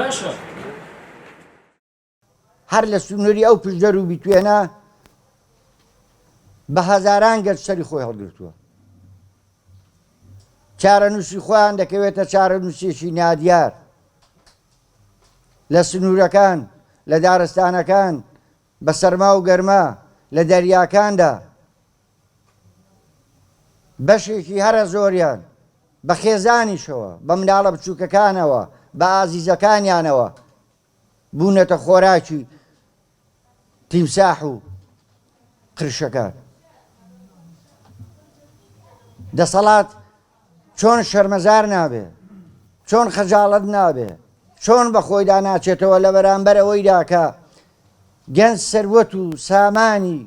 باشە. هەر لە سنووری ئەو پشدەر و بیتوێنە بە هەزاران گەنج سەری خۆی هەڵگرتووە. چارەنووسی خۆیان دەکەوێتە چارەنووسێکی نادیار. لە سنوورەکان، لە دارستانەکان، بە سەرما و گەرما، لە دەریاکاندا بەشێکی هەرە زۆریان بە خێزانیشەوە، بە منداڵە بچووکەکانەوە، بە ئازیزەکانیانەوە بوونەتە خۆراکی تیمساح و قرشەکان. دەسەڵات چۆن شەرمەزار نابێ؟ چۆن خەجاڵەت نابێ؟ چۆن بە خۆیدا ناچێتەوە لە بەرامبەر ئەوەیدا کە گەنج سەروەت و سامانی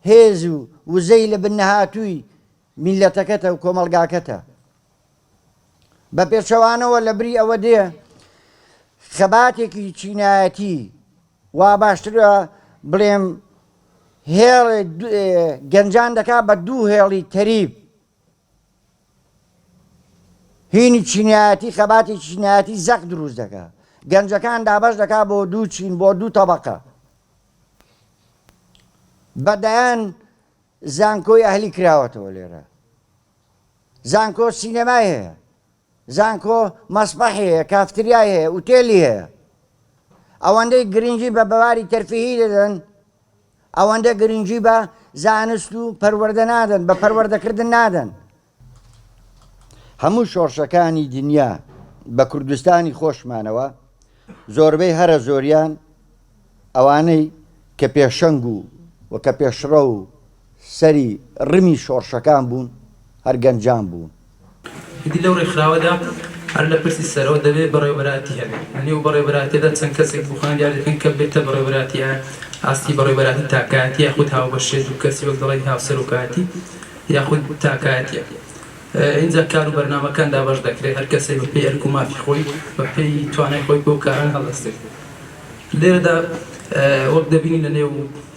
هێز و وزەی لە بن نەهاتووی میللەتەکەتە و کۆمەڵگاکەتە؟ بە پێچەوانەوە لە بری ئەوە دێ خەباتێکی چینایەتی وا باشترە بڵێم هێڵ گەنجان دەکا بە دوو هێڵی تەریب هینی چینایەتی خەباتی چینایەتی زەق دروست دەکا گەنجەکان دابەش دەکا بۆ دوو چین بۆ دوو تەبەقە بە دەیان زانکۆی ئەهلی کراوەتەوە لێرە زانکۆ سینەمای هەیە زانکۆ مەسبەحی هەیە کافتریای هەیە ئوتێلی هەیە ئەوەندەی گرنگی بە بەواری تەرفیهی دەدەن ئەوەندە گرنگی بە زانست و پەروەردە نادەن بە پەروەردەکردن نادەن هەموو شۆڕشەکانی دنیا بە کوردستانی خۆشمانەوە زۆربەی هەرە زۆریان ئەوانەی کە پێشەنگ و و کە پێشڕەو و سەری ڕمی شۆڕشەکان بوون هەر گەنجان بوون. ئیدی لەو ڕێکخراوەدا هەر لە پرسی سەرەوە دەبێ بەڕێوەبەرایەتی هەبێ. لە نێو بەڕێوەبەرایەتیەدا چەند کەسێک بۆ خۆیان دیاری دەکەن کە بێتە بەڕێوەبەرایەتی ئایا ئاستی بەڕێوەبەرایەتی تاکایەتی یاخود هاوبەشیە دوو کەسی وەک دەڵێی هاوسەرۆکایەتی یاخود تاکایەتیە. ئینجا کار و بەرنامەکان دابەش دەکرێت، هەر کەسێک بە پێی ئەرک و مافی خۆی، بە پێی توانای خۆی بەو کارانە هەڵدەستێت. لێرەدا وەک دەبینین لە نێو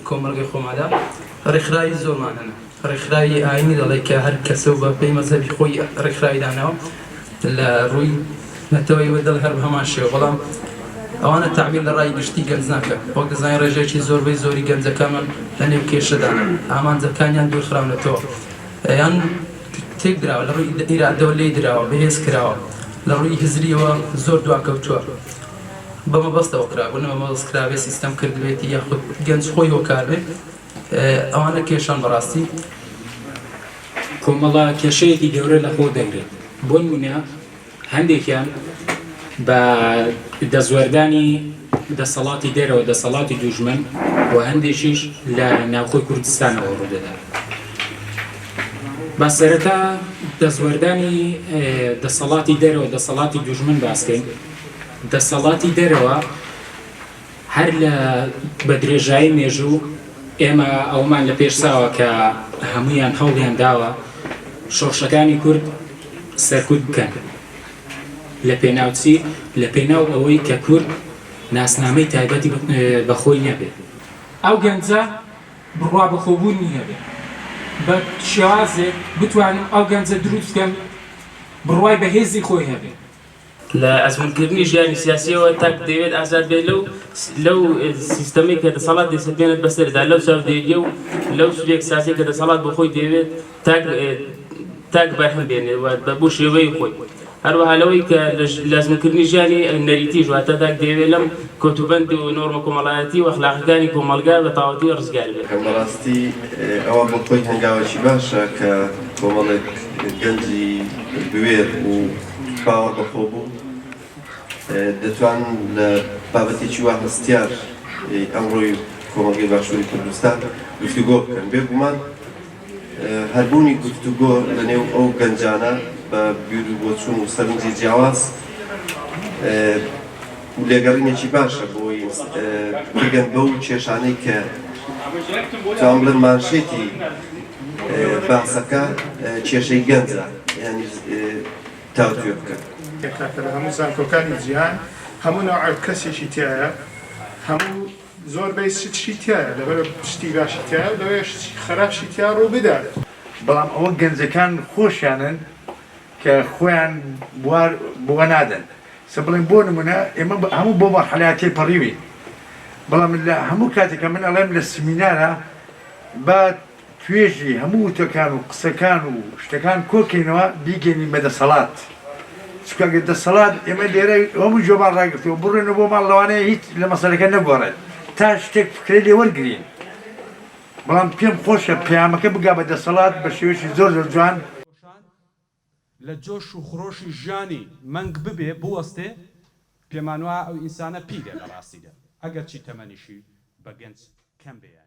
کۆمەڵگەی خۆماندا ڕێکخراوی زۆرمان هەن. ڕێکخراوی ئایینی دەڵێ کە هەر کەسە و بە پێی مەزهەبی خۆی ڕێکخراوی داناوە، لە ڕووی نەتەوەییەوە دەڵێ هەر بە هەمان شێوە، بەڵام ئەوانە تەعبیر لە ڕای گشتی گەنج ناکەن. وەک دەزانین ڕێژەیەکی زۆربەی زۆری گەنجەکانمان لە نێو کێشەدان، ئامانجەکانیان دوورخراونەتەوە. یان تێک دراوە، لە ڕووی ئیرادەوە لێی دراوە، بەهێز کراوە، لە ڕووی هزریەوە زۆر دواکەوتووە، بە مەبەستەوە کرابوو، نە بە مەبەست کرابێ سیستەم کردبێتی یاخود گەنج خۆی هۆکار بێ، ئەوانە کێشان بەڕاستی. کۆمەڵە کێشەیەکی گەورە لە خۆ دەگرێت، بۆ نموونە هەندێکیان بە دەستوەردانی دەسەڵاتی دەرەوە، دەسەڵاتی دوژمن و هەندێکیش لە ناوخۆی کوردستانەوە ڕوودەدات. با سەرەتا دەستوەردانی دەسەڵاتی دەرەوە، دەسەڵاتی دوژمن باسکەین. دەسەڵاتی دەرەوە هەر لە بە درێژایی مێژوو ئێمە ئەوەمان لە پێش چاوە کە هەموویان هەوڵیان داوە شۆڕشەکانی کورد سەرکوت بکەن. لە پێناو چی؟ لە پێناو ئەوەی کە کورد ناسنامەی تایبەتی بە خۆی نەبێ. ئەو گەنجە بڕوا بەخۆبوونی هەبێ. بە شێوازێک بتوانم ئەو گەنجە دروست بکەم بڕوای بە هێزی خۆی هەبێ. لە ئەزموونکردنی ژیانی سیاسییەوە تاک دەیەوێت ئازاد بێت لەو لەو سیستەمەی کە دەسەڵات دەیسەپێنێت بەسەریدا، لەو چاودێرییە و لەو سوبێکتسازییە کە دەسەڵات بۆ خۆی دەیەوێت تاک تاک بەرهەم بێنێت و بە بۆ شێوەی خۆی. هەروەها لەوەی کە لە ئەزموونکردنی ژیانی نەریتیش واتە تاک دەیەوێت لەم کۆتوبەند و نۆرمە کۆمەڵایەتی و ئەخلاقییەکانی کۆمەڵگا بە تەواوەتی ڕزگار بێت. بەڕاستی ئەوە بۆ خۆی هەنگاوێکی باشە کە کۆمەڵێک گەنجی بوێر و باوەڕ بەخۆبوو دەتوانن لە بابەتێکی وا هەستیار ئەمڕۆی کۆمەڵگەی باشووری کوردستان گفتوگۆ بکەن. بێگومان هەربوونی گفتوگۆ لە نێو ئەو گەنجانە بە بیر و بۆچوون و سەرنجی جیاواز لێگەڕینێکی باشە بۆی بگەن بەو کێشانەی کە توان بڵێم مانشێتی باسەکە کێشەی گەنجە یانی تاوتوێ بکەن. پێکهاتە لە هەموو زانکۆکانی جیهان هەموو نەوعە کەسێکی تیایە هەموو زۆربەی شتشی تیایە لەبەر شتی باشی تیایە و لەوەیە شتی خەراپشی تیا ڕوو بدات. بەڵام ئەوە گەنجەکان خۆشیانن کە خۆیان بوار بەوە نادەن. سە بڵێن بۆ نمونە ئێمە هەموو بۆ مەرحەلەیا تێپەڕیوین بەڵام لە هەموو کاتێکا من ئەڵێم لە سمینارا با توێژی هەموو وتەکان و قسەکان و شتەکان کۆکەینەوە بیگەینین بە دەسەڵات چونکە گەر دەسەڵات ئێمە لێرە هەموو گوێمان ڕاگرتووە بڕۆینەوە بۆ ماڵ لەوانەیە هیچ لە مەسەلەکە نەگۆڕێت تا شتێک فکرەی لێ وەرگرین بەڵام پێم خۆشە پەیامەکە بگا بە دەسەڵات بە شێوەیەکی زۆر زۆر جوان. لە جۆش و خرۆشی ژیانی مەنگ ببێ، بوەستێ، پێمانوایە ئەو ئینسانە پیرە لە ڕاستیدا، ئەگەرچی تەمەنیشی بە گەنج کەم بێ یانی.